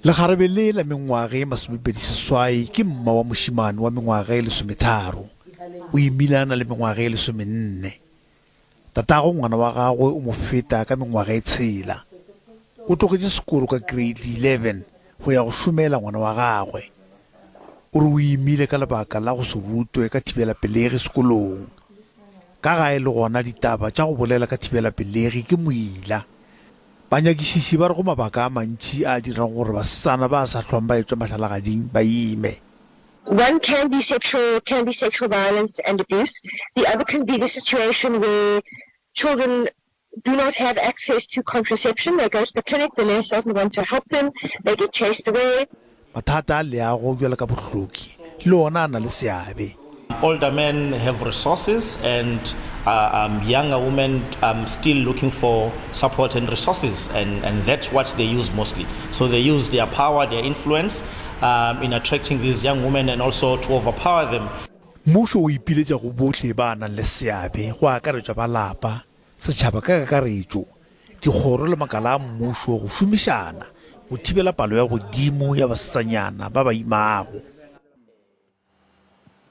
Lekgarebe le la mengwaga ye masomepediseswai ke mma wa mošemane wa mengwaga ye lesometharo. O imile a na le mengwaga ye lesomenne. Tatago ngwana wa gagwe o mo feta ka mengwaga e tshela. O tlogetše sekolo ka Grade 11 go ya go šomela ngwana wa gagwe. O re o imile ka lebaka la go se rutwe ka thibelapelegi sekolong. Ka gae le gona ditaba tša go bolela ka thibelapelegi ke moila. Banyakišiši ba re go mabaka a mantši a dirago gore basetsana ba sa hlwang ba etšwa mahlalagading ba ime. One can be sexual, can be sexual violence and abuse, the other can be the situation where children do not have access to contraception, they go to the clinic, the nurse doesn't want to help them, they get chased away. Mathata a leago bjalo ka bohloki le ona a na le seabe. Older men have resources and um, younger women um, still looking for support and resources and, and that's what they use mostly. So they use their power, their influence um, in attracting these young women and also to overpower them. Mmušo o ipiletša go bohle ba nang le seabe, go akaretšwa ba lapa, setšhaba ka kakaretšo, dikgoro le makala a mmušo go šomišana go thibela palo ya godimo ya basetsanyana ba ba imago.